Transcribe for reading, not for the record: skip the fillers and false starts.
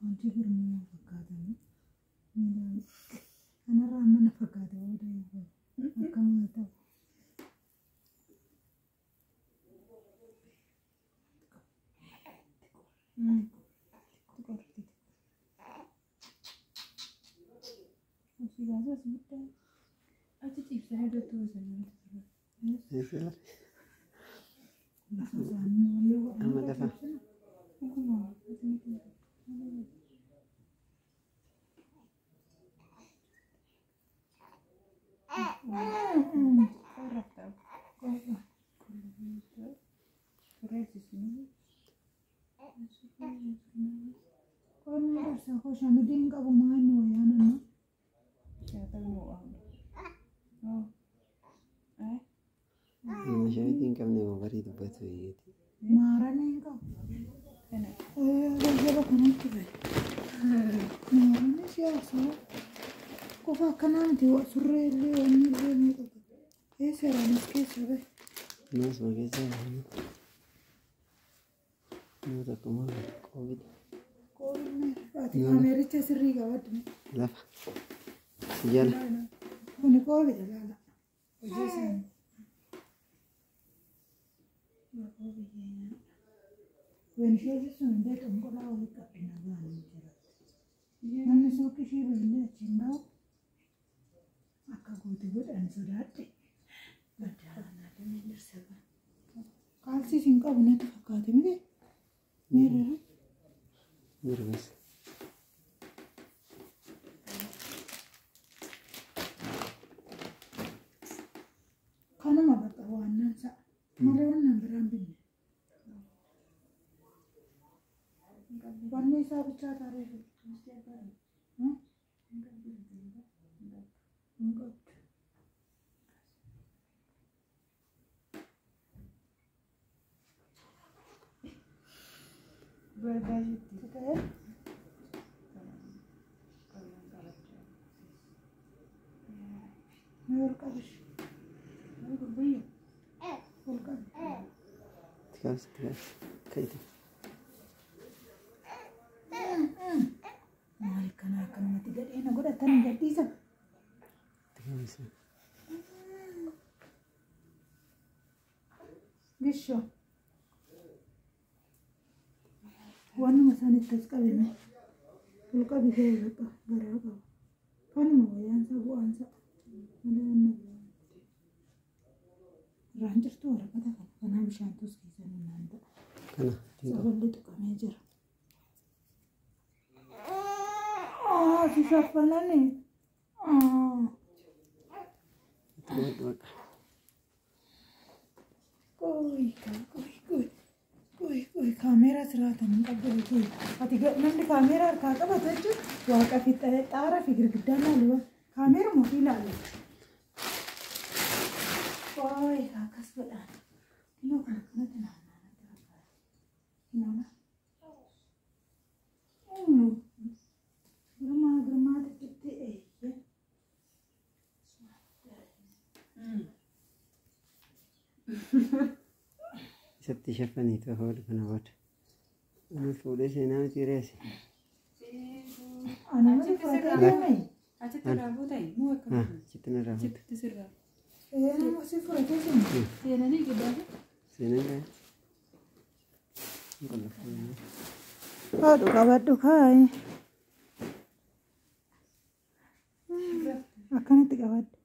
Wanti gurmuu fakkaatanii. Kanarraa mana fakkaate booda akkam ta'u. Achi ciibsanii iddootti buusanii Amma lafa. Qonni dhirsa koo shamidiin qabu maanni wayyaan amma. Nama shamitii hin qabne barii dubbatu eeyyati. Maaranii hin qabu. Gayyaba kanatti bahe. Maaranii siyaasaa qofa akkanaa miti surree illee wanni illee ni qaba. Seeraan as keessa bahe. Naasuma keessaa bahanii. Nama tokko maal qoobidha. Ati kaameericha sirrii qabadhu. Lafa. Si jala. Kuni qoobidha laala. Hojii isaanii. Waan ishee sun illee xonqolaa wayii qabdi nagaan jira. Namni suuqii ishee bahillee achiin gahu akka goote godhan sodaadhe. Kaalsii hin qabu natti fakkaate miti. Miirri. Mirgas. Kanuma bakka waan nan sa'a. Malee waan biraan binne. Wanni isaa bichaa taaree hin qabdu. Ta'e mee ol qabish. Ol qabi. Itti kaasi itti kaasi. Ka'ite. Maal kana akkanumatti gadhee na godhatan gadhiisa. Itti kaasi. Gishoo. Waanuma isaan itti as qabime. Ol qabi ga'e bakka garaa qaba. Kanuma wayyaansaa bu'aansaa. Malee waan biraan. Irraan jirtu waraqata kana. Kanaa bishaan tus keessa naan ta'a. Kana. Ittiin qabu. Saballi tuqamee jira. Si shaffanani. Itti qabadhu bakka. Qoy, qoy, qoy. Qoy, qoy, kaameeraa sirraatan hin qabdu qoy. Ati namni kaameeraa harkaa qabatu jechuun waaqa fi xaara fi girgiddaa laalu. Kaameeruma ofii ilaalu. Qoy, akkas godhaan. Kinoo kana kanatti naannaa natti fakkaata. Kinoo na. Girmaa girmaa xixiqqee eeyyee. Isatti shaffanii ta'uu kana booda. Inni fuudhee seenaa miti reese. Ani malee fudhatee deeme. Achitti irraa fuutee moo akkam? Achitti narraa fuute. Achitti sirraa. Nama si fudhatee deeme. Seenanii giddaa. Seenaan ga'e. Hin Haadhu qabadhu kaayi. Akkanatti qabadhu.